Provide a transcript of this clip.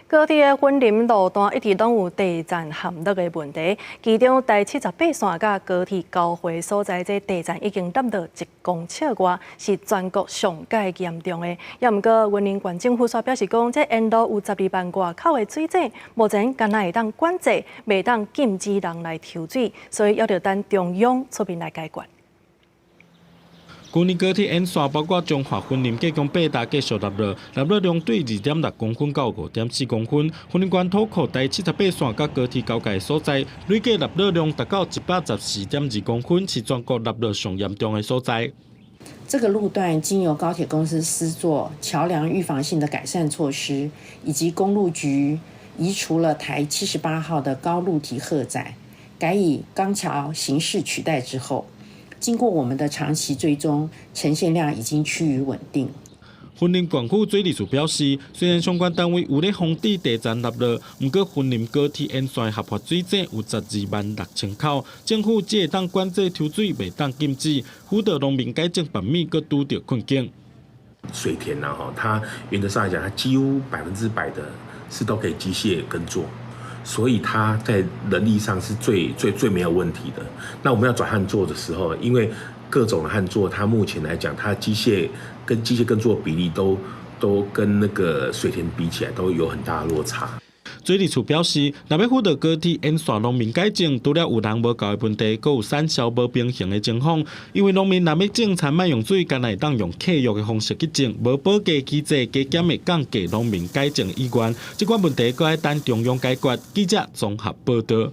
高鐵的雲林路段一直攏有地層陷落的問題，其中台78線佮高鐵交匯所在，這地層已經凹落1公尺外，是全國上蓋嚴重的。也毋過雲林縣政府煞表示講，這沿路有12萬外口的水井，目前干焦會當管制，袂當禁止人來抽水，所以猶著等中央出面來解決。舊年高鐵沿線包括彰化、雲林隔江八達繼續凹落，凹落量對2.6公分到5.4公分。雲林縣土庫台78線佮高鐵交界所在，累計凹落量達到114.2公分，是全國凹落上嚴重的所在。這個路段經由高鐵公司施作橋梁預防性的改善措施，以及公路局移除了台78號的高路堤荷載，改以鋼橋形式取代之後，經過我們的長期追蹤，沉陷量已經趨於穩定。雲林縣府水利署表示，雖然相關單位有咧防止地層凹落，毋過雲林高鐵沿線合法水井有12萬6千口，政府只會當管制抽水，袂當禁止，輔導農民改種玉米，閣拄著困境。水田啊，吼，它原則上來講，它幾乎100%的是都可以機械耕作。所以它在人力上是最最最沒有問題的。那我們要轉旱作的時候，因為各種的旱作，它目前來講，它機械跟機械耕作比例都跟那個水田比起來，都有很大的落差。水利署表示，若欲輔導高鐵沿線農民改種，除了有人無夠的問題，閣有產銷無平衡的情況。因為農民若欲種田莫用水，干焦會當用契約的方式去種，無保價機制，加減會降低農民改種意願。這款問題閣愛等中央解決。記者綜合報導。